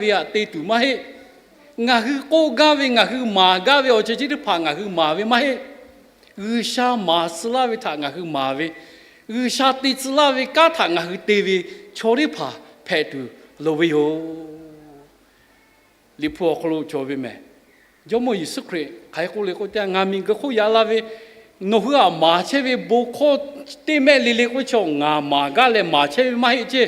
ve htaꞈ te tuˬ maˇ heˆ. Ngaˬ hui k'oˆ gaˇ ve, ngaˬ hui maˍ gaˇ ve awˬ ceuˬ chi teˇ hpaˍ ngaˬ hui maˍ ve maˇ heˆ. G'uiˬsha maˍ tcuh laˇ ve htaꞈ ngaˬ hui maˍ ve, G'uiˬsha te tcuh laˇ ve kanˉ htaꞈ ngaˬ hui te ve chaw teˇ hpaˍ hpehꞈ tuˬ loˍ ve yoˬ. Liꞈ hpu awˬ hk'aw lo cawˬ ve mehˬ. Jawˇmawˇ Yeˍsuˆ Hkriꞈ hk'aˬ hk'e k'oˆ le k'o, teˇ yanˇ, Ngaˬ miˬguiˬ hk'oˆ yaꞈ la ve nawˬ hui htaꞈ maˍ chehˇ ve bon hkawˇ teˇ mehˆ le le k'oˆ ve chi, ngaˬ maˍ gaˇ leh maˍ chehˇ ve maˇ heˆ ceˇ.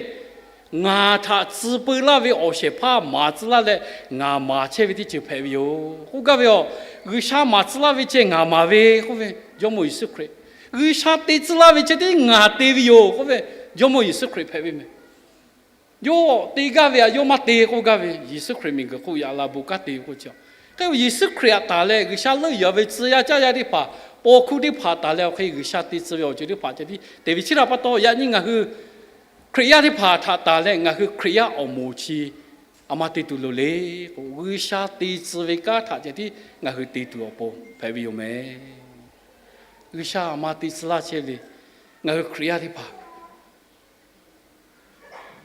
Ngaˬ htaꞈ tcuh peu laˇ ve awˬ shehˍ hpaˇ maˍ tcuh laˇ leh ngaˬ maˍ chehˇ ve teˇ ceuˬ hpehꞈ ve yoˬ k'oˆ gaˇ ve yoˬ. G'uiˬsha maˍ tcuh laˇ ve ceh ngaˬ maˍ ve k'oˆ ve Jawˇmawˇ Yeˍsuˆ Hkriꞈ, G'uiˬsha te tcuh laˇ ve ceh tiˉ ngaˬ te ve yoˬ k'oˆ ve Jawˇmawˇ Yeˍsuˆ Hkriꞈ hpehꞈ ve mehˬ. Yawˇ te gaˇ ve htaꞈ yawˇ maˇ te k'oˆ gaˇ ve, Yeˍsuˆ Hkriꞈ miˬguiˬ hk'oˆ yaꞈ la bon kanˉ te ve k'oˆ chi, hk'e Yeˍsuˆ Hkriꞈ htaꞈ tanˬ leh G'uiˬsha leuˆ yuˬ ve tcuh yaˇ caˇ yaˇ teˇ hpaˍ, paw hkuˇ teˇ hpaˍ tanˬ leh awˬ hk'e G'uiˬsha te tcuh ve awˬ ceuˬ teˇ hpaˍ ceh tiˉ te ve chi htaꞈ pa taw, yaꞈ nyi ngaˬ hui Hkriꞈ yaˇ teˇ hpaˍ htaꞈ tanˬ leh ngaˬ hui Hkriꞈ yaˇ awˬ moˍ chi a ma te tuˬ loˍ le k'o, G'uiˬsha te tcuh ve kanˉ htaꞈ ceh tiˉ ngaˬ hui te tuˬ awˬ pon hpehꞈ ve yoˬ mehˬ. G'uiˬsha a ma te tcuh laˇ chehˇ ve le. Ngaˬ hui Hkriꞈ yaˇ teˇ hpaˍ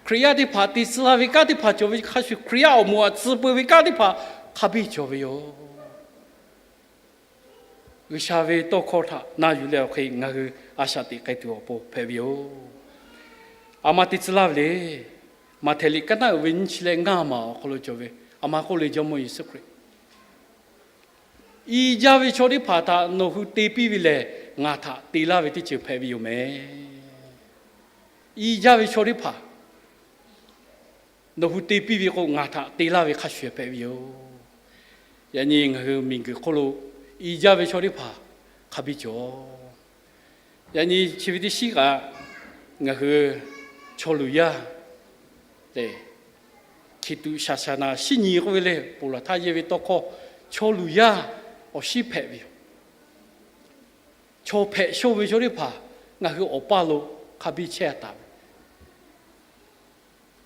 Hkriꞈ yaˇ teˇ hpaˍ te tcuh laˇ ve kanˉ teˇ hpaˍ cawˬ ve hk'a shuˍ, Hkriꞈ yaˇ awˬ moˍ htaꞈ tcuh peu ve kanˉ teˇ hpaˍ hk'a biˇ cawˬ ve yoˬ. G'uiˬsha ve tawˇ hkawˇ htaꞈ na yuˬ leh awˬ hk'e ngaˬ hui a shaꞈ teꞈ k'ai tuˬ awˬ pon hpehꞈ ve yoˬ. A ma te tcuh laˇ ve le. Maꞈhtehˍ liꞈ kaˉ naˉ uiˍ ve nyiˇ chi leh ngaˇ maˬ awˬ hk'aw lo cawˬ ve, a ma k'oˆ le, Jawˇmawˇ Yeˍsuˆ Hkriꞈ, i jaˇ ve chaw teˇ hpaˍ htaꞈ nawˬ hui te piˇ ve lehˬ, ngaˬ htaꞈ te laˇ ve teˇ ceuˬ hpehꞈ ve yoˬ mehˬ. I jaˇ ve chaw teˇ hpaˍ nawˬ hui te piˇ ve k'o, ngaˬ htaꞈ te laˇ ve hk'a shuˍ hpehꞈ ve yoˬ. Yaꞈ nyi ngaˬ hui miˬguiˬ hk'oˆ lo i jaˇ ve chaw teˇ hpaˍ hk'a biˇ cawˬ. Yaꞈ nyi chi ve teˇ shiˉ kaꞈ, ngaˬ hui chaw luˬ yaˇ lehˬ, hkiˬ tuꞈ shaˍ shaˍ naˍ shiˉ nyi k'oˆ ve le, ponˬ laˬ htaˇ yehˇ ve tawˇ hkawˇ, chaw luˬ yaˇ awˬ shiˉ hpehꞈ ve yoˬ. Chaw hpehꞈ shonˇ ve chaw teˇ hpaˍ ngaˬ hui awˬ paˇ lo hk'a biˇ chehˇ a taˍ ve.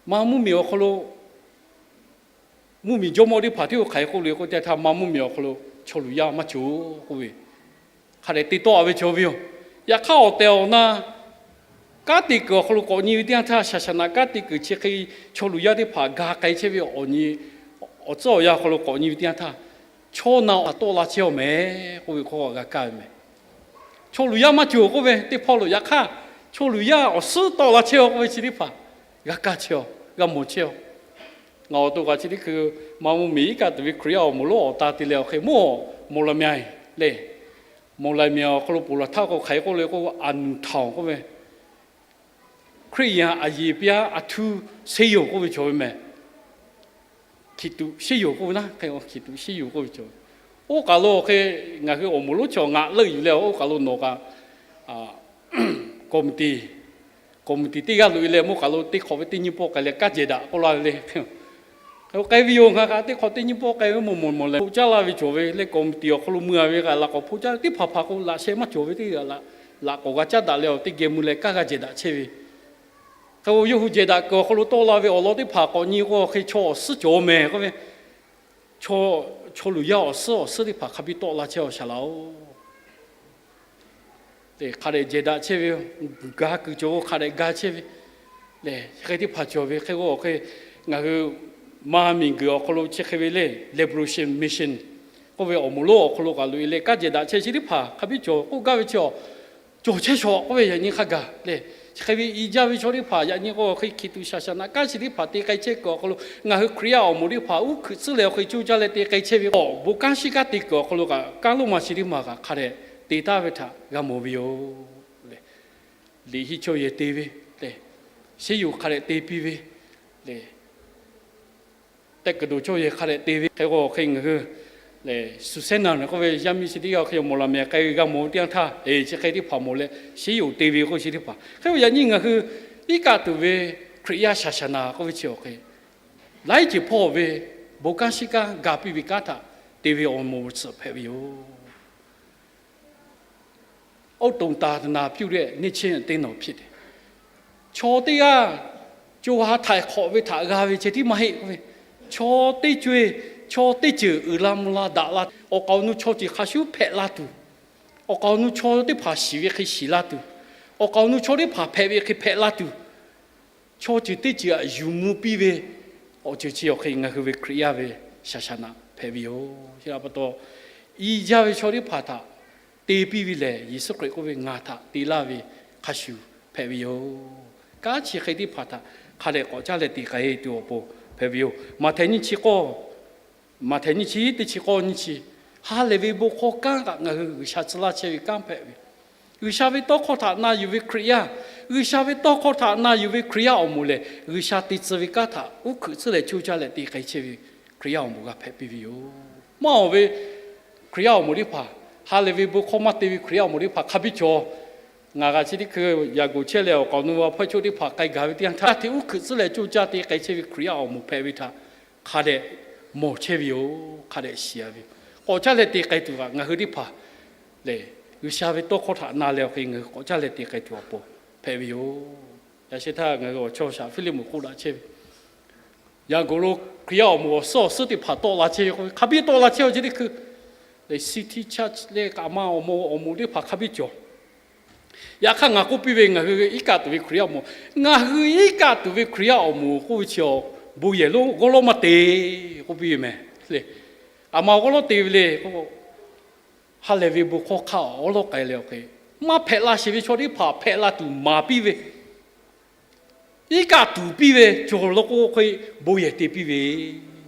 Maˇ mvuhˇmiˬ awˬ hk'aw lo mvuhˇmiˬ jawˇmawˇ teˇ hpaˍ tiˉ oˇ hk'aˬ hk'e k'oˆ le k'oˆ teˇ htaˇ, maˇ mvuhˇmiˬ awˬ hk'aw lo chaw luˬ yaˇ maˇ cawˬ k'oˆ ve, hk'a dehꞈ te tawˆ a ve cawˬ ve yoˬ. Yaꞈ hk'aˇ awˬ tehˬ awˬ na kanˉ te kuiˬ awˬ hk'aw lo k'awꞈ nyi ve teˇ yanˇ htaˇ, shaˍ shaˍ naˍ kanˉ te kuiˬ chi hk'e chaw luˬ yaˇ teˇ hpaˍ ga k'ai chehˇ ve awˬ nyi, awˬ tcuhˉ awˬ yanˇ awˬ hk'aw lo k'awꞈ nyi ve teˇ yanˇ htaˇ, chaw na awˬ htaꞈ tawˆ la chehˇ aˬ mehˍ k'oˆ ve hkawˇ g'a kaˇ ve mehˬ. Chaw luˬ yaˇ maˇ cawˬ k'oˆ ve teˇ hpawˇ lo, yaꞈ hk'aˇ chaw luˬ yaˇ awˬ suhˉ tawˆ la chehˇ aˬ k'oˆ ve chi teˇ hpaˍ g'a kaˇ chehˇ aˬ, g'a mawˬ chehˇ aˬ. Ngaˬ awˬ to kaꞈ chi teˇ hkui maˇ mvuhˇmiˬ iˉ kaˆ tuˬ ve Hkriꞈ yaˇ awˬ moˍ lonˉ awˬ ta te leh awˬ hk'e mawˇ mawˬ la meh le. Mawˬ la meh awˬ hk'aw lo ponˬ laˬ htaˇ k'o, hk'aˬ hk'e k'oˆ le k'o, a nuˬ htaoˍ k'oˆ ve, Hkriꞈ yaˇ a yeˬ piˇ a a htuˇ sheˉ yoˬ k'oˆ ve cawˬ ve mehˬ. Hkiˬ tuꞈ sheˉ yoˬ k'oˆ ve naˉ, hk'e hkiˬ tuꞈ sheˉ yoˬ k'oˆ ve cawˬ ve. Oˇ kaˬ lo hk'e ngaˬ hui awˬ moˍ lonˉ chaw ngaˬ leuˆ yuˬ leh, oˇ kaˬ lo nawˬ kaꞈ committee, committee teˇ g'aˇ loꞈ e leh, mvuhˇ kaˬ lo teˇ hk'awꞈ ve teˇ nyiˇ pawˆ k'ai leh kanˉ jehˬ daꞈ k'oˆ laˇ ve le. K'ai ve yoˬ, ngaˬ kaꞈ teˇ hk'awꞈ teˇ nyiˇ pawˆ k'ai ve mawˬ mawˬ mawˬ leh, k'oˆ caˇ laˇ ve cawˬ ve leh, committee awˬ hk'aw lo mui a ve kaꞈ laꞈ k'awꞈ hpoˆ caˇ, teˇ hpaˍ hpaˍ k'o laꞈ sheh maˇ cawˬ ve teˇ g'aˇ laꞈ k'awꞈ g'a caˉ daꞈ leh awˬ teˇ geh mui leh kanˉ g'a jehˬ daꞈ chehˇ ve. Hk'e k'o, yawˇ hui jehˬ daꞈ kuiˬ awˬ hk'aw lo tawˆ la ve awˬ lawn teˇ hpaˍ k'awꞈ nyi k'o, hk'e chaw awˬ suhˉ cawˬ mehˬ k'oˆ ve, chaw luˬ yaˇ awˬ suhˉ awˬ suhˉ teˇ hpaˍ hk'a biˇ tawˆ la chehˇ aˬ shaˍ laꞈ oˬ. Hk'a dehꞈ jehˬ daꞈ chehˇ ve, ga kuiˬ cawˬ k'o hk'a dehꞈ ga chehˇ ve le. Chi hk'e teˇ hpaˍ cawˬ ve hk'e k'o, hk'e ngaˬ hui maˇ miˬguiˬ awˬ hk'aw lo chi hk'e ve le, Liberation Mission k'oˆ ve awˬ moˍ lonˉ awˬ hk'aw lo kaꞈ loꞈ e leh kanˉ jehˬ daꞈ chehˇ chi teˇ hpaˍ hk'a biˇ cawˬ k'oˆ gaˇ ve chi awˬ cawˬ chehˇ shawˍ k'oˆ ve yaꞈ nyi hk'a gaˬ le. Chi hk'e ve i jaˇ ve chaw teˇ hpaˍ yaꞈ nyi k'o, hk'e hkiˬ tuꞈ shaˍ shaˍ naˍ kanˉ chi teˇ hpaˍ te k'ai chehˇ kuiˬ awˬ hk'aw lo ngaˬ hui Hkriꞈ yaˇ awˬ moˍ teˇ hpaˍ uˉ hkuiꞈ tcuhˉ leh awˬ hk'e coˇ caˇ leh te k'ai chehˇ ve awˬ bon kanˉ shiˉ kanˉ te kuiˬ awˬ hk'aw lo kaꞈ, kanˉ lonˉ ma chi teˇ maˬ kaꞈ hk'a dehꞈ te taˍ ve htaꞈ g'a mawˬ ve yoˬ le. Liꞈ hiˆ cawˇ yehˬ te ve le, sheˉ yoˬ hk'a dehꞈ te piˇ ve le. Teˇ kuiˬ doˬ cawˇ yehˬ hk'a deh� te ve hk'e k'o, hk'e ngaˬ hui Susanna k'oˆ ve yaˇ miˇ chi teˇ g'aˇ hk'e mawˬ laˬ mehˍ k'ai g'a mawˬ ve teˇ yanˇ htaˇ, e chi hk'e teˇ hpaˍ mawˬ leh sheˉ yoˬ te ve k'oˆ chi teˇ hpaˍ hk'e k'o, yaꞈ nyi ngaˬ hui iˉ kaˆ tuˬ ve Hkriꞈ yaˇ shaˍ shaˍ naˍ k'oˆ ve chi awˬ hk'e laiˉ ceuˬ hpawˇ ve bon kanˉ shiˉ kanˉ ga piˇ ve kanˉ htaꞈ te ve awˬ moˍ tsuhꞈ hpehꞈ ve yoˬ. အုပ်တုံသာသနာပြုတဲ့ နှစ်ခြင်းအသင်းတော်ဖြစ်တယ်. Chaw teˇ g'aˇ co ha htaiˍ hk'awꞈ ve htaꞈ g'a ve ceh tiˉ maˇ heˆ k'oˆ ve, chaw teˇ co-e, chaw teˇ ceuˬ uiˍ la mvuh la daꞈ la, awˬ k'aoˍ awˬ nu chaw ceuˬ hk'a shuˉ hpehꞈ la tuˬ, awˬ k'aoˍ awˬ nu chaw teˇ hpaˍ shiˍ ve hk'e shiˍ la tuˬ, awˬ k'aoˍ awˬ nu chaw teˇ hpaˍ hpehꞈ ve hk'e hpehꞈ la tuˬ, chaw ceuˬ teˇ ceuˬ htaꞈ yuˬ mvuh piˇ ve Awˬ ceuˬ chi awˬ hk'e ngaˬ hui ve Hkriꞈ yaˇ ve shaˍ shaˍ naꞈ hpehꞈ ve yoˬ. Chi htaꞈ pa taw, i jaˇ ve chaw teˇ hpaˍ htaꞈ te piˇ ve lehˬ, Yeˍsuˆ Hkriꞈ k'oˆ ve, Ngaˬ htaꞈ te laˇ ve hk'a shuˍ hpehꞈ ve yoˬ. Kanˉ chi hk'e teˇ hpaˍ htaꞈ hk'a dehꞈ k'awꞈ caˇ leh te k'ai tuˬ awˬ pon hpehꞈ ve yoˬ. Maꞈhtehˍ nyiˇ chi k'awˇ, Maꞈhtehˍ nyiˇ chi teˇ chi k'awˇ nyiˇ chi, ha lehˬ ve bon hkawˇ kanˉ kaꞈ ngaˬ hui G'uiˬsha tcuh laˇ chehˇ ve kanˉ hpehꞈ ve, G'uiˬsha ve tawˇ hkawˇ htaꞈ na yuˬ ve Hkriꞈ yaˇ, G'uiˬsha ve tawˇ hkawˇ htaꞈ na yuˬ ve Hkriꞈ yaˇ awˬ moˍ lehˬ, G'uiˬsha te tcuh ve kanˉ htaꞈ uˉ hkuiꞈ tcuhˉ leh coˇ caˇ leh te k'ai chehˇ ve Hkriꞈ yaˇ awˬ moˍ g'a hpehꞈ piˇ ve yoˬ. Maˇ awˬ ve Hkriꞈ yaˇ awˬ moˍ teˇ hpaˍ, ha lehˬ ve bon hkawˇ maˇ te ve Hkriꞈ yaˇ awˬ moˍ teˇ hpaˍ hk'a biˇ cawˬ. Ngaˬ g'a chi teˇ hkui yaꞈ g'oˍ chehˇ leh awˬ k'awꞈ nu ve awˬ hpawˇ chaw teˇ hpaˍ k'ai gaˬ ve teˇ yanˇ htaˇ, hk'a hteꞈ uˉ hkuiꞈ tcuhˉ leh coˇ caˇ te k'ai chehˇ ve Hkriꞈ yaˇ awˬ moˍ hpehꞈ ve htaꞈ hk'a dehꞈ mawˬ chehˇ ve yoˬ. Hk'a dehꞈ shiˍ ve, k'awꞈ caˇ leh te k'ai tuˬ kaꞈ ngaˬ hui teˇ hpaˍ lehˬ, G'uiˬsha ve tawˇ hkawˇ htaꞈ na leh awˬ hk'e ngaˬ hui k'awꞈ caˇ leh te k'ai tuˬ awˬ pon hpehꞈ ve yoˬ. Yaꞈ sheh htaˇ ngaˬ hui awˬ chawˇ shaˍ Hpiˇliˇmonˍ k'oˆ daꞈ chehˇ ve, Yaꞈ g'oˍ lo Hkriꞈ yaˇ awˬ moˍ awˬ suhˉ awˬ suhˉ teˇ hpaˍ tawˆ la chehˇ ve k'o, hk'a biˇ tawˆ la chehˇ ve chi teˇ hkui, city church leh kaꞈ maˇ awˬ moˍ awˬ moˍ teˇ hpaˍ hk'a biˇ cawˬ. Yaꞈ hk'aˇ ngaˬ k'oˆ piˇ ve, ngaˬ hui iˉ kaˆ tuˬ ve Hkriꞈ yaˇ awˬ moˍ, ngaˬ hui iˉ kaˆ tuˬ ve Hkriꞈ yaˇ awˬ moˍ k'oˆ ve chi awˬ bon yehˬ lonˉ g'awˇ lawˉ maˇ te k'oˆ piˇ ve meh le. Aˬ ma awˬ g'awˇ lawˉ te ve le k'o, ha lehˬ ve bon hkawˇ hk'aˇ awˬ lawˉ k'ai leh awˬ hk'e, maˇ hpehꞈ la sheˍ ve chaw teˇ hpaˍ hpehꞈ la tuˬ maˍ piˇ ve, iˉ kaˆ tuˬ piˇ ve cawˬ lo k'o hk'e, bon yehˬ te piˇ ve,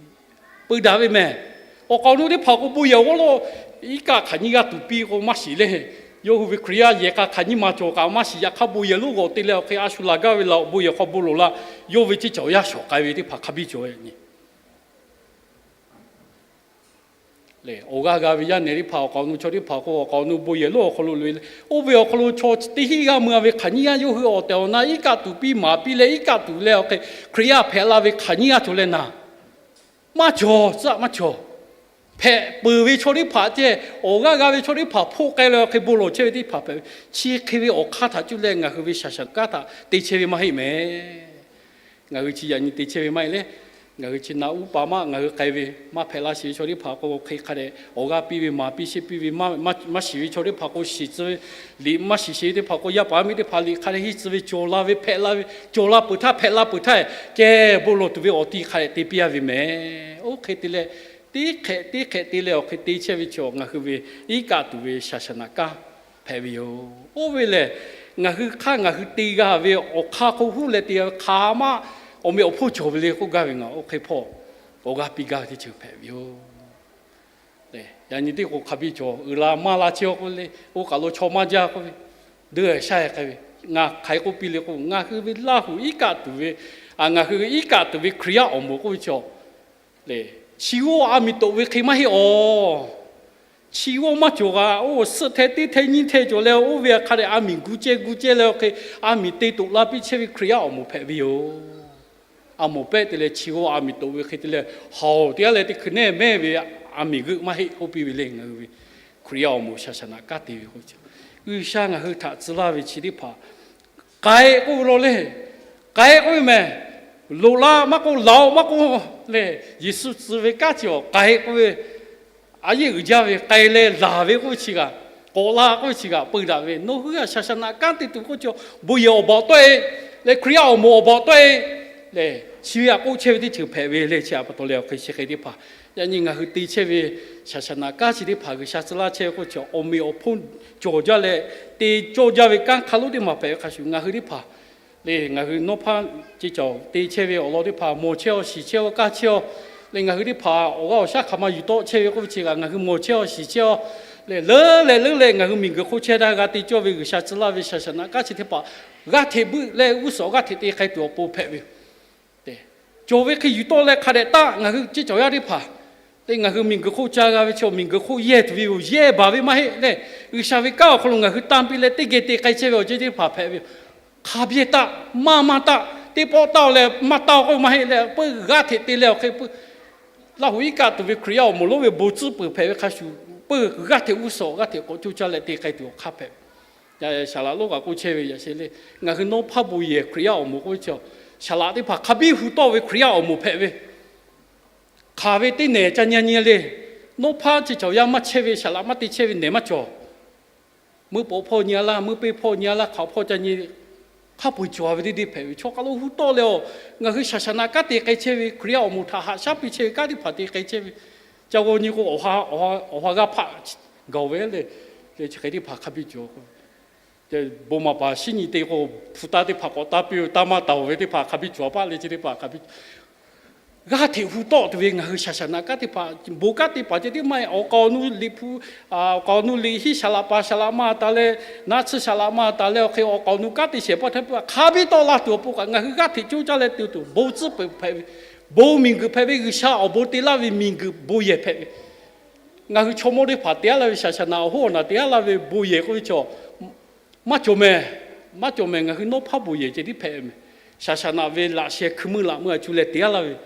peu daꞈ ve meh. Awˬ k'awꞈ nu teˇ hpaˍ k'o bon yehˬ awˬ g'awˇ lawˉ iˉ kaˆ hk'aˬ nyiˇ g'aˇ tuˬ piˇ k'o maˇ shiˍ le. Yawˇ hui ve Hkriꞈ yaˇ yehˬ k'a hk'aˬ nyiˇ ma cawˬ kaꞈ maˇ shiˍ. Yaꞈ hk'aˇ bon yehˬ lonˉ g'awˬ te leh awˬ hk'e a shu laˬ gaˇ ve laˬ, bon yehˬ hk'aw bon loˍ la, yawˇ ve ceˇ cawˬ yaˇ shawˍ k'ai ve teˇ hpaˍ hk'a biˇ cawˬ ve. Awˬ g'aˇ g'a ve yaˇ nehˬ teˇ hpaˍ, awˬ k'awꞈ nu chaw teˇ hpaˍ k'o, awˬ k'awꞈ nu bon yehˬ lonˉ awˬ hk'aw lo loꞈ e leh, oˇ ve awˬ hk'aw lo chaw teˇ hinˉ g'aˇ mui-a ve hk'aˬ nyiˇ g'aˇ yawˇ hui awˬ tehˬ awˬ na iˉ kaˆ tuˬ piˇ maˍ piˇ leh, iˉ kaˆ tuˬ leh awˬ hk'e Hkriꞈ yaˇ hpehꞈ la ve hk'aˬ nyiˇ g'aˇ cawˬ leh naˍ, maˇ cawˬ, tcuhˉ maˇ cawˬ. Hpehꞈ peuˬ ve chaw teˇ hpaˍ ceh, awˬ g'aˇ g'a ve chaw teˇ hpaˍ hpoˆ k'ai leh awˬ hk'e bon lawˬ chehˇ ve teˇ hpaˍ hpehꞈ ve. Chi hk'e ve awˬ hk'aˇ htaꞈ cuˇ leh ngaˬ hui ve shaˍ shaˍ kanˉ htaꞈ te chehˇ ve maˇ heˆ meh. Ngaˬ hui chi yaꞈ nyi te chehˇ ve maˇ heˆ le. Ngaˬ hui chi na uˉ pa maˇ ngaˬ hui k'ai ve, maˇ hpehꞈ la sheˍ ve chaw teˇ hpaˍ k'o, hk'e hk'a dehꞈ awˬ g'aˇ piˇ ve, maˍ piˇ sheˆ piˇ ve, maˇ shiˍ ve chaw teˇ hpaˍ k'o shiˍ tcuh ve, liꞈ maˇ shiˍ sheˍ ve teˇ hpaˍ k'o yaˇ paˍ yaˇ miˇ teˇ hpaˍ liꞈ hk'a dehꞈ henˇ tcuh ve, cawˬ la ve, hpehꞈ la ve, cawˬ la peuˬ htaˇ, hpehꞈ la peuˬ htaˇ, kehˬ bon lawˬ tuˬ ve awˬ ti hk'a dehꞈ te piˇ-a ve meh. Oˇ hk'e te leh, teˇ hk'ehꞈ teˇ hk'ehꞈ te leh awˬ hk'e te chehˇ ve chaw ngaˬ hui ve iˉ kaˆ tuˬ ve shaˍ shaˍ naꞈ kanˉ hpehꞈ ve yoˬ. Oˇ ve lehˬ, ngaˬ hui hk'aˇ ngaˬ hui te g'a ve awˬ hk'aˇ hk'oˆ huˉ leh te g'a ve hk'aˬ ma awˬ meꞈ awˬ hponˇ cawˬ ve le k'oˆ gaˇ ve, ngaˬ oˇ hk'e hpawˇ awˬ g'aˇ piˇ gaˇ ve teˇ ceuˬ hpehꞈ ve yoˬ. Yaꞈ nyi teˇ k'o hk'a biˇ cawˬ, uiˍ la maˇ la chehˇ k'oˆ le, oˇ kaˬ lo chaw maˇ jaˇ k'oˆ ve, deˇ shaˉ-e k'ai ve, ngaˬ hk'aˬ hk'e k'oˆ piˇ le k'o, ngaˬ hui ve Laˇ huˍ iˉ kaˆ tuˬ ve, ngaˬ hui ve iˉ kaˆ tuˬ ve Hkriꞈ yaˇ awˬ moˍ k'oˆ ve chi lehˬ, chi g'awˇ a miˍ toꞈ ve hk'e maˇ heˆ awˬ. Chi g'awˇ maˇ cawˬ g'a. Oˇ suhˆ hteh teˇ hteh nyiˇ hteh cawˬ leh, oˇ ve hk'a dehꞈ a miˍ gu ceh gu ceh leh awˬ hk'e, a miˍ te toꞈ la piˇ chehˇ ve Hkriꞈ yaˇ awˬ moˍ hpehꞈ ve yoˬ. A moˍ pehˆ te leh chi g'awˇ a miˍ toꞈ ve hk'e te leh, haoˬ teˇ g'aˇ leh teˇ hkui nehˇ mehˇ ve a miˍ g'euˆ maˇ heˆ k'oˆ piˇ ve le. Ngaˬ hui ve Hkriꞈ yaˇ awˬ moˍ shaˍ shaˍ naꞈ kanˉ te ve k'o, G'uiˬsha ngaˬ hui htaꞈ tcuh laˇ ve chi teˇ hpaˍ k'ai k'oˆ ve law le. K'ai k'oˆ ve meh. Loꞈ la maˇ k'oˆ, laˬ-oꞈ maˇ k'oˆ le. Yeˍsuˆ tcuh ve kanˉ chi awˬ k'ai k'oˆ ve, a yehˉ uiˍ jaˇ ve k'ai leh laˬ ve k'oˆ ve chi kaꞈ, k'awꞈ la k'oˆ ve chi kaꞈ peu daꞈ ve. Nawˬ hui a shaˍ shaˍ naꞈ kanˉ te tuˬ k'oˆ chi, bon yehˬ awˬ bawꞈ tawˆ-e leh Hkriꞈ yaˇ awˬ moˍ awˬ bawꞈ tawˆ-e leh, chi ve a k'oˆ chehˇ ve teˇ ceuˬ hpehꞈ ve le. Chi a pa taw leh awˬ hk'e chi hk'e teˇ hpaˍ, yaꞈ nyi ngaˬ hui te chehˇ ve shaˍ shaˍ naꞈ kanˉ chi teˇ hpaˍ G'uiˬsha tcuh laˇ chehˇ ve k'oˆ chi awˬ meꞈ awˬ hponˇ cawˬ jaˇ leh te cawˇ jaˇ ve kanˉ hk'a lonˉ teˇ maˬ hpehꞈ ve hk'a shuˍ, ngaˬ hui teˇ hpaˍ le, ngaˬ hui nawˇ hpaˇ ceˇ cawˬ te chehˇ ve awˬ lawn teˇ hpaˍ mawˬ chehˇ-aw, shiˍ chehˇ-aw, kaˇ chehˇ-aw le. Ngaˬ hui teˇ hpaˍ awˬ g'aˇ awˬ shaˉ hk'aˬ ma yuˬ tawˆ chehˇ ve k'oˆ ve chi kaꞈ, ngaˬ hui mawˬ chehˇ-aw, shiˍ chehˇ-aw le. Leuˉ leh leuˉ leh ngaˬ hui miˬguiˬ hk'oˆ chehˇ htaˇ g'a te cawˇ ve G'uiˬsha tcuh laˇ ve shaˍ shaˍ naꞈ kanˉ chi teˇ hpaˍ g'aˇ hteꞈ buiˆ leh g'uˇ suhˍ g'aˇ hteꞈ te k'ai tuˬ awˬ pon hpehꞈ ve yoˬ. Cawˬ ve hk'e yuˬ tawˆ leh hk'a dehꞈ taˆ. Ngaˬ hui ceˇ cawˬ yaˇ teˇ hpaˍ le, ngaˬ hui miˬguiˬ hk'oˆ ca g'a ve chi, miˬguiˬ hk'oˆ yehˇ tuˬ ve yoˬ. Yehˇ baˬ ve maˇ heˆ le. G'uiˬsha ve kanˉ awˬ hk'aw lo ngaˬ hui tanˇ piˇ leh teˇ geh te k'ai chehˇ ve awˬ ceuˬ teˇ hpaˍ hpehꞈ ve yoˬ. Hk'a biˇ taˆ, maˇ maˇ taˆ, teˇ pawˆ taˆ-o leh maˇ taˆ-o k'oˆ ve maˇ heˆ leh, peuˬ g'aˇ hteꞈ te leh awˬ hk'e peuˬ Laˇ huˍ iˉ kaˆ tuˬ ve Hkriꞈ yaˇ awˬ moˍ lonˉ ve bon tcuhˉ peuˬ hpehꞈ ve hk'a shuˍ, peuˬ g'aˇ hteꞈ g'uˇ suhˍ g'aˇ hteꞈ k'awꞈ coˇ caˇ leh te k'ai tuˬ awˬ hk'aˇ hpehꞈ. Shaˍ laꞈ lonˉ kaꞈ k'oˆ chehˇ ve yaꞈ sheh le, ngaˬ hui nawˇ hpaˇ bon yehˬ Hkriꞈ yaˇ awˬ moˍ k'oˆ ve chi, shaˍ laꞈ teˇ hpaˍ hk'a biˇ hu tawˆ ve Hkriꞈ yaˇ awˬ moˍ hpehꞈ ve, hk'aˬ ve teˇ nehˬ ca nyi nyi le. Nawˇ hpaˇ ceˇ cawˬ yaˇ maˇ chehˇ ve, shaˍ laꞈ maˇ te chehˇ ve nehˬ maˇ cawˬ. Meuˇ paw hpawˇ nyi-a laˇ, meuˇ peˇ hpawˇ nyi-a laˇ, hk'aˬ hpawˇ ca nyi Hk'a peu-eˬ cawˬ ve teˇ deˇ hpehꞈ ve chaw kaˬ lo hu tawˆ leh, ngaˬ hui shaˍ shaˍ naꞈ kanˉ te k'ai chehˇ ve, Hkriꞈ yaˇ awˬ moˍ htaꞈ haꞈ shaˉ piˇ chehˇ ve kanˉ teˇ hpaˍ te k'ai chehˇ ve, ca g'aw nyi k'o, awˬ ha g'aˇ hpaˆ gaˬ ve le. Leh chi hk'e teˇ hpaˍ hk'a biˇ cawˬ k'o, bon maˍ paˍ shinˉ nyi te k'o, hpu taˇ teˇ hpaˍ k'awꞈ taˇ piˇ-oˬ, taˇ maˇ taˍ-oˬ ve teˇ hpaˍ hk'a biˇ cawˬ paˆ leh chi teˇ hpaˍ hk'a biˇ g'aˇ hteꞈ hu tawˆ tuˬ ve ngaˬ hui shaˍ shaˍ naꞈ kanˉ teˇ hpaˍ, bon kanˉ teˇ hpaˍ ceh tiˉ maˇ heˆ. Awˬ k'aoˍ nu liꞈ hpu, awˬ k'aoˍ nu liꞈ hiˉ shaˍ laꞈ paˍ shaˍ laꞈ maˇ taˍ leh, naˆ tsuhˇ shaˍ laꞈ maˇ taˍ leh, awˬ hk'e awˬ k'aoˍ nu kanˉ te shehˍ hpaˇ htaˇ hk'a biˇ tawˆ la tuˬ awˬ pon kaꞈ, ngaˬ hui g'aˇ hteꞈ coˇ caˇ leh te tuˬ bon tcuhˉ peuˬ hpehꞈ ve, bon miˬguiˬ hpehꞈ ve, G'uiˬsha awˬ bon te laˇ ve miˬguiˬ bon yehˬ hpehꞈ ve. Ngaˬ hui chaw mawˇ teˇ hpaˍ te-a laˇ ve, shaˍ shaˍ naꞈ awˬ hoˉ awˬ naˬ te-a laˇ ve bon yehˬ k'oˆ ve chaw maˇ cawˬ mehˍ. Maˇ cawˬ mehˍ. Ngaˬ hui nawˉ hpaˇ bon yehˬ ceh tiˉ hpehꞈ ve mehˍ. Shaˍ shaˍ naꞈ ve laꞈ sheh hkui meuˇ laꞈ meuˇ a cu leh te-a laˇ ve,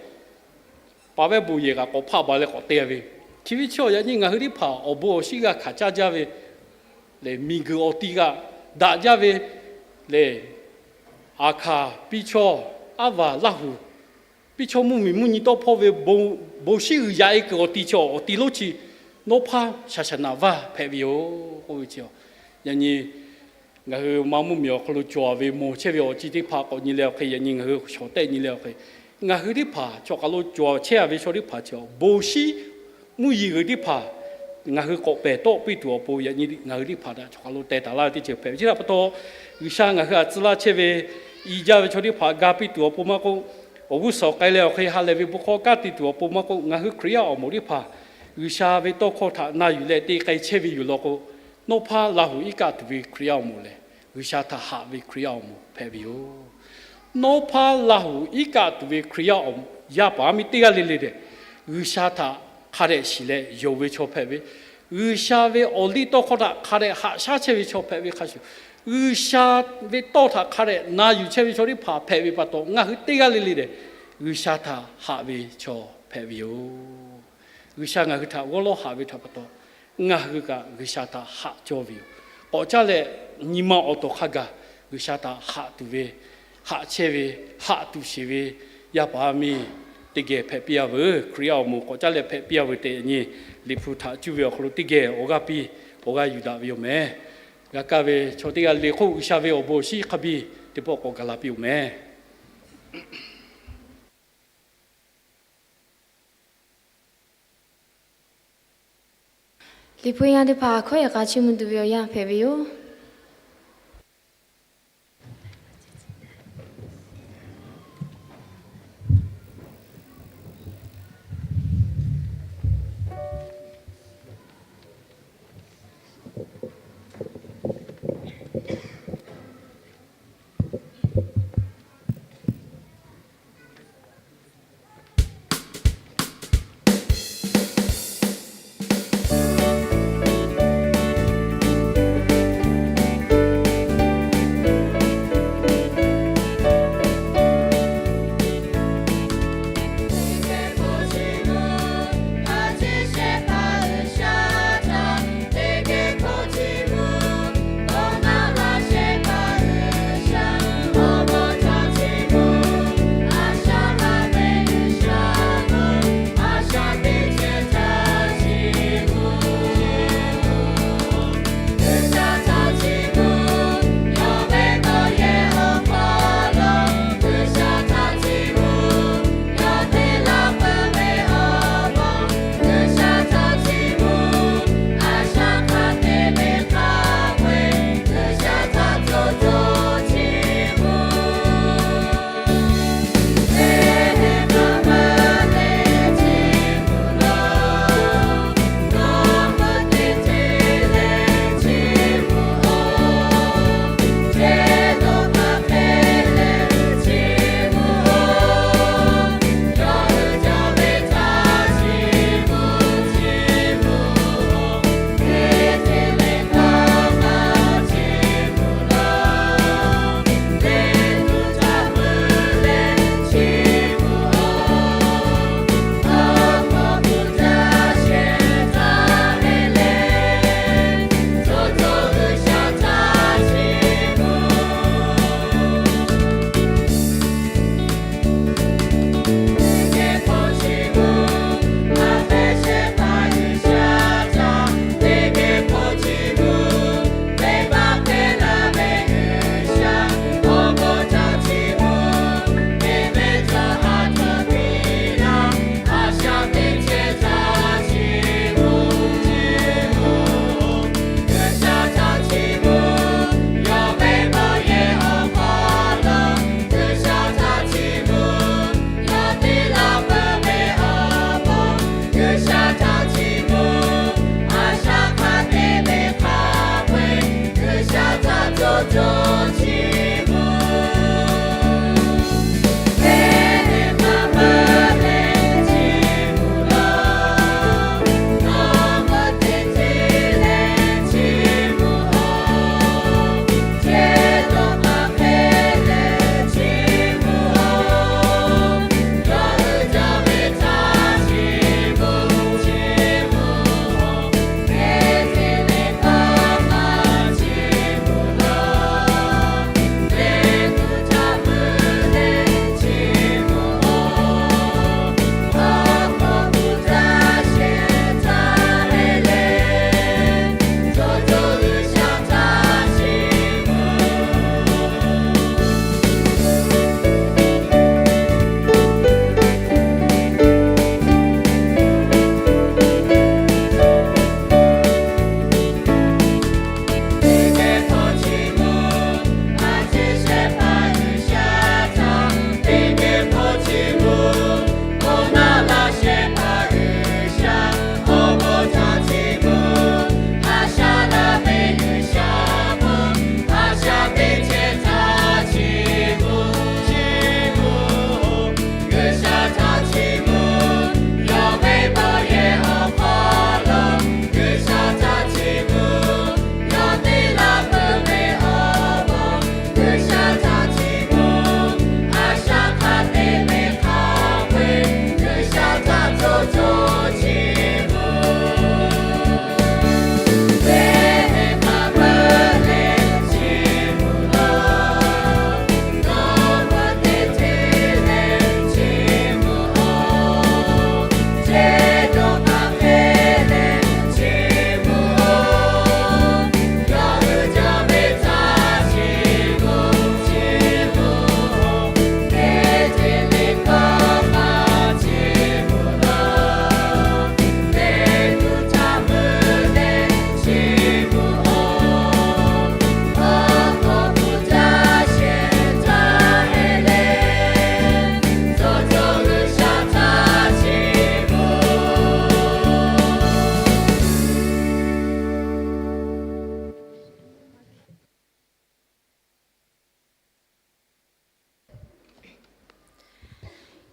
paˍ vehˇ bon yehˬ kaꞈ k'awꞈ hpaˆ baˬ leh k'awꞈ te-a ve. Chi ve chaw yaꞈ nyi ngaˬ hui teˇ hpaˍ awˬ bon awˬ shinˉ g'a hkanˍ caˇ jaˇ ve lehˬ, miˬguiˬ awˬ ti g'a daꞈ jaˇ ve lehˬ, Aˍhkaˍ piˇ chaw, Aˉ vaˬ Laˇ huˍ, piˇ chaw mvuhˇmiˬ mvuhˇ nyi tawˇ hpawˇ ve bon shinˉ g'uiˬ yaꞈ-e kuiˬ awˬ ti chaw awˬ ti lonˉ chi nawˉ hpaˇ shaˍ shaˍ naꞈ vaˇ hpehꞈ ve yoˬ k'oˆ ve chi. Yaꞈ nyi ngaˬ hui ma mvuhˇmiˬ awˬ hk'aw lo cawˬ ve mawˬ chehˇ ve awˬ ceuˬ teˇ hpaˍ k'awꞈ nyi leh awˬ hk'e, yaꞈ nyi ngaˬ hui shawˍ tehˆ nyi leh awˬ hk'e, ngaˬ hui teˇ hpaˍ chaw kaˬ lo cawˬ chehˇ-a ve chaw teˇ hpaˍ chi bon shinˉ mvuhˇ yeˬ g'uiˬ teˇ hpaˍ ngaˬ hui k'awꞈ pehˬ tawˆ piˇ tuˬ awˬ pon yaꞈ nyi ngaˬ hui teˇ hpaˍ htaꞈ chaw kaˬ lo teh taˍ laˇ ve teˇ ceuˬ hpehꞈ ve. Chi htaꞈ pa taw, G'uiˬsha ngaˬ hui a tcuh laˇ chehˇ ve, i jaˇ ve chaw teˇ hpaˍ ga piˇ tuˬ awˬ pon maˇ k'oˆ, awˬ g'uˇ suhˍ k'ai leh awˬ hk'e ha lehˬ ve bon hkawˇ kanˉ te tuˬ awˬ pon maˇ k'oˆ, ngaˬ hui Hkriꞈ yaˇ awˬ moˍ teˇ hpaˍ G'uiˬsha ve tawˇ hkawˇ htaꞈ na yuˬ leh te k'ai chehˇ ve yoˬ law k'o, nawˉ hpaˇ Laˇ huˍ iˉ kaˆ tuˬ ve Hkriꞈ yaˇ awˬ moˍ lehˬ, G'uiˬsha htaꞈ haꞈ ve Hkriꞈ yaˇ awˬ moˍ hpehꞈ ve yoˬ. Nawˉ hpaˇ Laˇ huˍ iˉ kaˆ tuˬ ve Hkriꞈ yaˇ awˬ moˍ yaˇ paˍ yaˇ miˇ teˇ g'aˇ le le tehꞈ, G'uiˬsha htaꞈ hk'a dehꞈ shiˍ leh yonˍ ve chaw hpehꞈ ve, G'uiˬsha ve awˬ liˇ tawˇ hkawˇ htaꞈ hk'a dehꞈ haꞈ shaˉ chehˇ ve chaw hpehꞈ ve hk'a shuˍ, G'uiˬsha ve tawˇ htaꞈ hk'a dehꞈ na yuˬ chehˇ ve chaw teˇ hpaˍ hpehꞈ ve pa taw, ngaˬ hui teˇ g'aˇ le le tehꞈ G'uiˬsha htaꞈ haꞈ ve chaw hpehꞈ ve yoˬ. G'uiˬsha ngaˬ hui htaꞈ g'awˇ lawˇ haꞈ ve htaꞈ pa taw, ngaˬ hui kaꞈ G'uiˬsha htaꞈ haꞈ cawˇ ve yoˬ. K'awꞈ caˇ leh nyi ma awˬ tawˍ hk'a gaˬ G'uiˬsha htaꞈ haꞈ tuˬ ve, haꞈ chehˇ ve, haꞈ tuˬ sheˍ ve yaˇ paˍ yaˇ miˇ teˇ geh hpehꞈ piˇ-a veuˬ. Hkriꞈ yaˇ awˬ moˍ k'awꞈ caˇ leh hpehꞈ piˇ-a veuˬ tehꞈ yaꞈ nyi Liꞈ hpu htaꞈ cuˇ ve awˬ hk'aw lo teˇ geh awˬ g'aˇ piˇ, awˬ g'aˇ yuˬ daꞈ ve yoˬ mehˍ. G'a kaˇ ve chaw teˇ g'aˇ le hk'oˆ G'uiˬsha ve awˬ bon awˬ shinˉ hk'a biˇ teˇ pawˆ k'awꞈ gaˬ la piˇ-oˬ mehˍ. Liꞈ hpu yaˇ teˇ hpaˍ hkawˇ yaꞈ k'a chiˇ mvuh tuˬ ve awˬ yanˇ hpehꞈ ve yoˬ.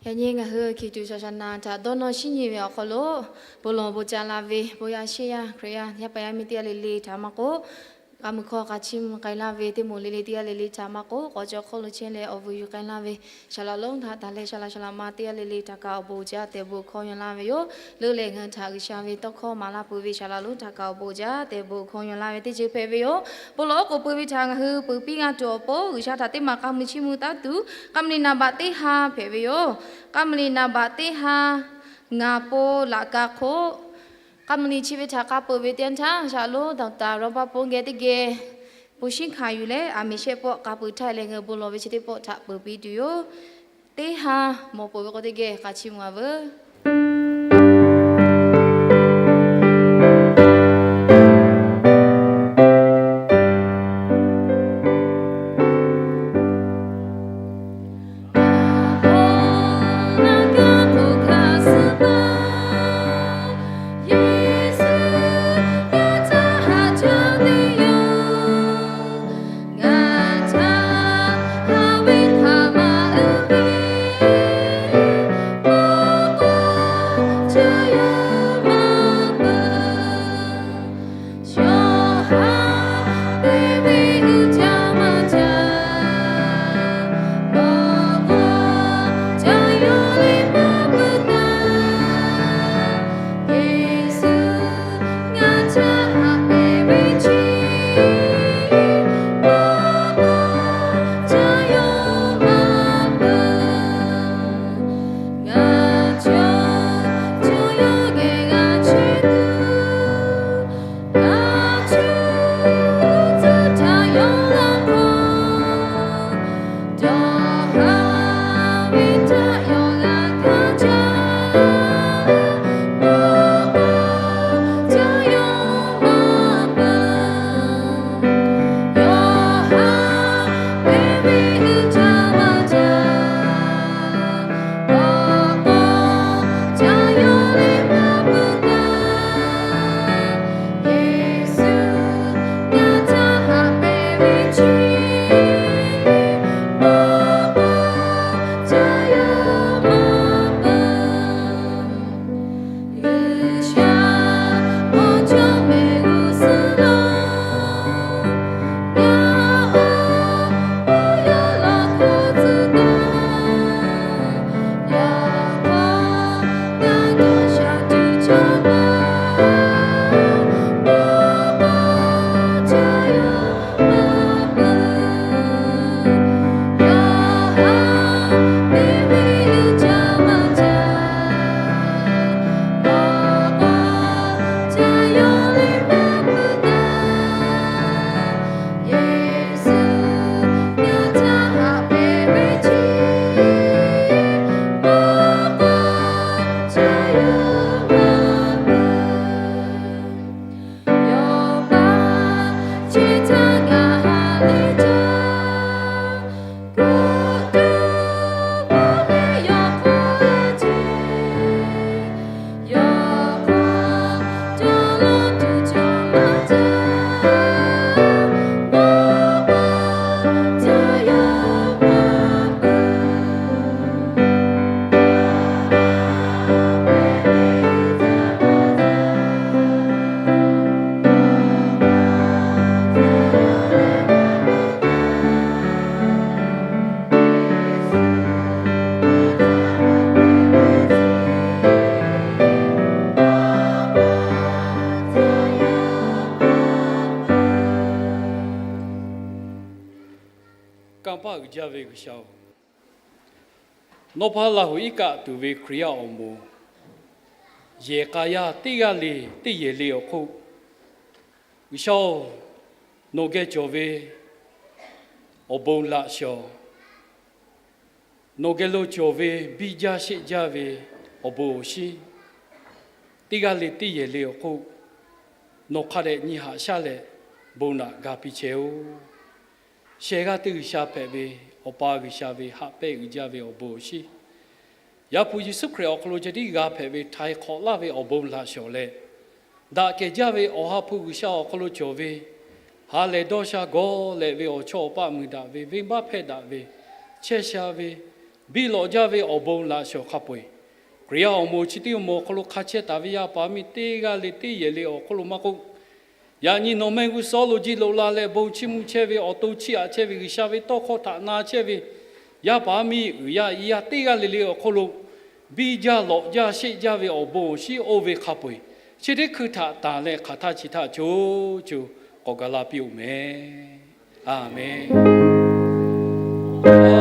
Yaꞈ nyi ngaˬ hui hkiˬ tuˬ shaˍ shaˍ naˍ htaꞈ dawˇ nawˇ shinˉ nyi ve awˬ hk'aw lo, bon lawˬ bon ca la ve bon yaˇ sheˆ yaˇ Hkriꞈ yaˇ yaˇ paˍ yaˇ miˇ teˇ g'aˇ le le htaꞈ maˇ k'oˆ, k'a muiˬ hkawˇ k'a chiˇ mvuh k'ai laˇ ve teˇ moˍ le le teˇ g'aˇ le le htaꞈ maˇ k'oˆ, k'awꞈ caw hk'oˆ lo chehˇ leh awˬ vuiˬ yuˬ k'ai laˇ ve, shaˍ laꞈ lonˉ htaꞈ taˍ leh shaˍ laꞈ shaˍ laꞈ ma teˇ g'aˇ le le htaꞈ kaꞈ awˬ bon uiˍ jaˇ tehꞈ bon hkawˇ yaw laˇ ve yoˬ. Leuˉ leh ngaˬ hui htaꞈ G'uiˬsha ve tawˇ hkawˇ maˍ laˇ peuˬ ve shaˍ laꞈ lonˉ htaꞈ kaꞈ awˬ bon uiˍ jaˇ tehꞈ bon hkawˇ yaw laˇ ve teˇ ceuˬ hpehꞈ ve yoˬ. Bon lawˬ oˉ k'oˍ pui ve htaꞈ ngaˬ hui peuˬ piˇ g'a tuˬ awˬ pon G'uiˬsha htaꞈ teˇ maˬ k'a muiˬ chiˇ mvuh taˉ tuˬ, k'a mvuh liꞈ naˍ baꞈ teˇ ha hpehꞈ ve yoˬ. K'a mvuh liꞈ naˍ baꞈ teˇ ha, ngaˬ po laꞈ ka hk'oˆ, k'a mvuh liꞈ chi ve htaꞈ k'a peuˬ ve teˇ yanˇ htaˇ, shaˍ laꞈ lonˉ Doctor Robert Paul geh teˇ geh bon shinˉ hkanˍ yuˬ leh, aˬ miˍ shehˆ pawˆ k'a peuˬ htaˇ leh ngaˬ hui bon lawˬ ve chi teˇ pawˆ htaꞈ peuˬ piˇ tuˬ yoˬ. Teˇ ha mawˬ peuˬ ve k'o teˇ geh k'a chiˇ mvuh a veuˬ. Kanˇ paˆ uiˍ jaˇ ve G'uiˬsha-oˬ, nawˬ hpaˇ Laˇ huˍ iˉ kaˆ tuˬ ve Hkriꞈ yaˇ awˬ moˍ yehˬ k'a yaˇ teˇ g'aˇ le teˇ yehˬ le awˬ hk'oˆ, G'uiˬsha-oˬ, nawˬ geh cawˬ ve awˬ bon laꞈ shawˍ, nawˬ geh lo cawˬ ve biˇ jaˇ sheˆ jaˇ ve awˬ bon awˬ shinˉ, teˇ g'aˇ le teˇ yehˬ le awˬ hk'oˆ, nawˬ hk'a dehꞈ nyi haꞈ shaˉ leh bon naꞈ ga piˇ chehˇ-oˆ. Shehˍ g'aˇ teˇ G'uiˬsha hpehꞈ ve Awˬ pa G'uiˬsha ve haꞈ pehnˇ uiˍ jaˇ ve awˬ bon awˬ shinˉ, Yaˇ hpu Yeˍsuˆ Hkriꞈ awˬ hk'aw lo ceh tiˉ g'a hpehꞈ ve htaiˍ hk'awꞈ laˇ ve awˬ bon laꞈ shawˍ leh, daꞈ kehˬ jaˇ ve Awˬ ha hpu G'uiˬsha awˬ hk'aw lo cawˬ ve ha lehˬ dawˇ sha gawˇ leh ve awˬ chawˇ awˬ paˆ muiˬ daꞈ ve, venˇbaˆ hpehˇ daꞈ ve, chehˇ sha ve, biˇ lawꞈ jaˇ ve awˬ bon laꞈ shawˍ hk'a peu-eˬ, Hkriꞈ yaˇ awˬ moˍ chi teˇ awˬ moˍ awˬ hk'aw lo hk'a chehˇ taˍ ve yaˇ paˍ miˇ teˇ g'aˇ le teˇ yehˬ le awˬ hk'oˆ lo maˇ k'oˆ, yaꞈ nyi nawˬ meh g'uˇ suhˍ lo jiˇ loꞈ la leh bon chiˇ mvuh chehˇ ve, awˬ to chiˇ aꞈ chehˇ ve, G'uiˬsha ve tawˇ hkawˇ htaꞈ na chehˇ ve yaˇ paˍ miˇ uiˍ yaˇ i yaˇ teˇ g'aˇ le le awˬ hk'oˆ lo biˇ jaˇ lawꞈ jaˇ sheˆ jaˇ ve awˬ bon awˬ shinˉ oˇ ve hk'a peu-eˬ, chi teˇ hkui htaꞈ tanˬ leh hk'aˬ htaˇ chi htaˇ co co k'awꞈ gaˬ la piˇ-oˆ meh. Aˬmenˍ.